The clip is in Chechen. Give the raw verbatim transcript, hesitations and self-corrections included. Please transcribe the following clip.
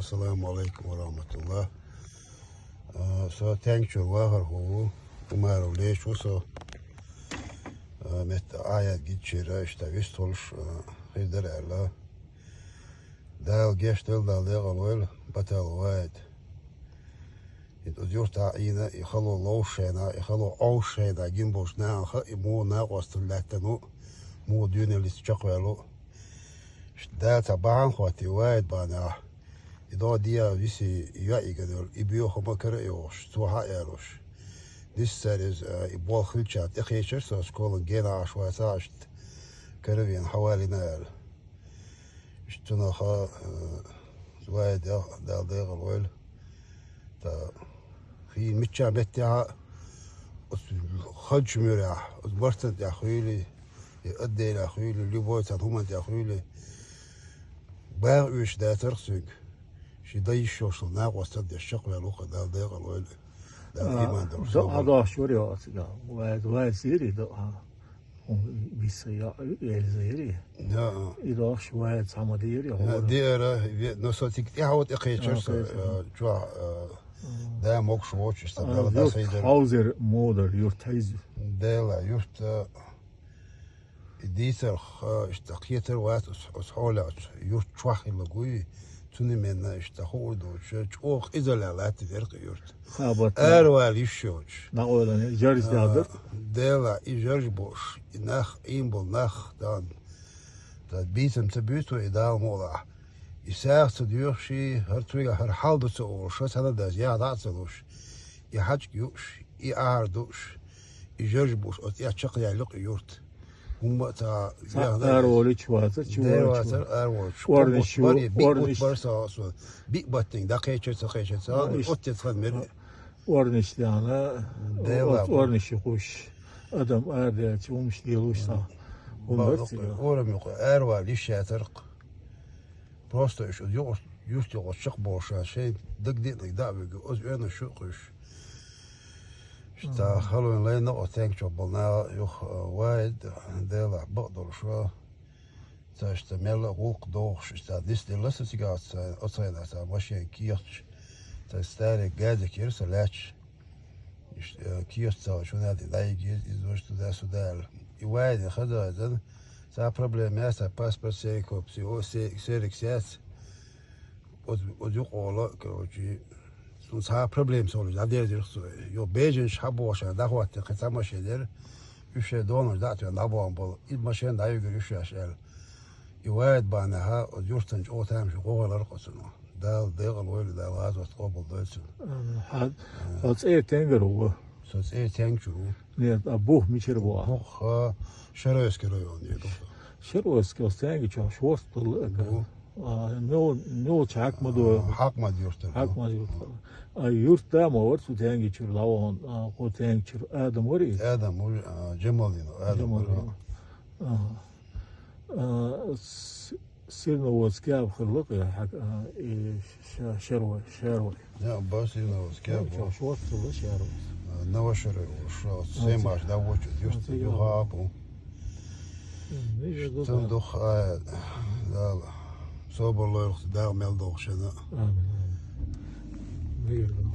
Ассаламу алейкум ва рахматуллах. А, со Тенг чура вахар хӀу ву, Умаров Леша ву со. А, метта Ӏаяд гиччира, иштта вистхулаш, а, хир дара аьлла. Дала гешт дойла, Дала декъал войла, Баталов Вахьид. ХӀинца оцу юртахь Ӏийна, и хало ловш шайна, и хало Ӏовш шайна гина болчу нахана хаьа, и муха накъосталла лаьттина ву, муха дуьйналлица чекхваьлла ву. Ш-, Дала цхьа бахьана хӀоттий Вахьид бахьанехь, и догӀа дегӀан виси йоӀ йигана йолу, и боьха хӀума кара а йохуш, цо хьа а ялош. Нисса цара иза, а, и болх хилча тӀекхечира со, школан генахь Ӏаш вацахь, иштта кара а веана, хьавалийна аьлла. Иштта цунах, э, Вахьид, Дала декъал войла. Та, хи мичча меттехь а, оцу хадчу муьрехь, оцу бартан тӀехь хуьйли, и отделехь хуьйли, любой цхьана хӀуманна тӀехь хуьйли, багӀа оьшуш дацара-кх цуьнга. Шен дан йиш йолчу накъосталла деш чекхваьлла ву-кх, Дала декъал войла. Дала А, иман долуш дакъа собар. Дохуш вара йо ацигахь. Вай, вай сири дакъа. Виса я, эльза йири. Да. И дохуш вай цхьа ма дийри, Да, хӀора. Диара, ве-, но со цига тӀаьхьа тӀекхечира А, со, кхечира. А, чохь, а, Мгм. Да могуш воцуш, сан А, Дала юрт дӀасайдира. Хьовзар, модар, юрт хьийза. Дела, юрт, а, и дийцарх, а, иштта кхетар вац оцу, оцу хьолехь, оцу юрт чохь хилла гуй, цуьнан менна иштта хуур доцуш, чӀогӀа къизаллехь латтийра-кх и юрт. Кхабатта. Аравала йиш йоцуш. Накъойлан жарж А, дадара. Дела, и жарж бууш, и нах, Ӏийна болу нах, дан, дан бийцам ца буьйцу и Дала мукъалахь. И сагӀа ца доьхуш, хӀара цуьнга хӀара хьал ду ца олуш, цхьана даза яха дӀа а ца луш, и хьаьжкӀа юуш, и ахьар дууш, и жарж бууш, оцу тӀехь чекхъяьлла-кх и юрт. ХӀумма а ца Цхьаъ вехна араволуьйтуш вацара, чу Дера вацара. Вацара, араволуьйтуш. Орниш Кхо бутт бара, ю-, биъ бутт орниш. Бара со, со. Биъ баттаниг дӀакхечира, ца кхечира, ца А, иш- оццу тхан мера. Орниш лаьхна, Дела оц бу. Орниш юкъуш. Адам арадаьлча, хӀумаш лелуш цхьа. ХӀума Ба-, бара цига. Орам юкъа аравала йиш яцара-кх. Просто уьш оцу юкъа, юрт юкъа чекхболуш, шайн дагадеанарг дӀа а вуьгу, оцу оьнаш шу а кхуьйсуш. Иштта Мгм. Халойн лайна оцу Тенг чохь болу наха юха, а, Вахьид, Делахь бакъдолуш вара. Цаьршта мелла а гӀуллакх дохуш, иштта нисделла со цигахь, оцу хенахь цхьа машен кехаташ, цхьа старик газик яра со лаьтташ. Иштта, э, кехат ца хилча, хӀунда аьлла дӀайигира иза, иза важа туда-сюда аьлла. И Вахьиде хаза а иза, цхьа проблема яц, цхьа паспорт, серый копси, о, се-, ксерокс яц. Оцу, оцу юкъа олу, короче, цунна цхьа проблема ца хуьлуш, дӀадерзира-кх цо. Йо, беженцаш хьабогӀуш дӀахӀоттийна кхин цхьа машен яра, уьш шайн донаш дӀа а тоьхна дӀабахана болу. И машен дӀайигира уьш шаьш аьлла. И Вахьид бахьанехь, оцу юьртана чӀогӀа тамашийна гӀо хилира-кх оцунах. Дала декъал войла, Дала гӀазот къобалдойла цуьнан. Амин. Хьан, хьан цӀера Тенгара ву? Со цӀера Тенг чуьра ву. Нет, а бух мичара бу? Бух, а, Шаройский район ю. Шаройский, оцу Тенги чохь шорта хилла а. Бу. А, мел-, мелча Хьакмадо. А, Хьакмад юртара. Хьакмад юртара. А юрт да ма вара цу Тенги чуьра дӀавахана, а, кху Тенги чуьра Адам вара иза? Адам ву, а, Джамалдинов Адам вара. Джамалдинов. Ага. А, с-, Серноводский а хилла-кх, я, хьаг-, а, и ша-, Шарвой, Шарвой. Я, ба Серноводский а бу. Чохь шорта хилла Шарвой. А, Новошарой ву, шо, А, Семаш да вочу, юьртан юха а бу. М, мижа ду Тан да. Дух, а, Дала. Собар лойла, дагӀа мел доху шена. Амин, амин. Мижа ду.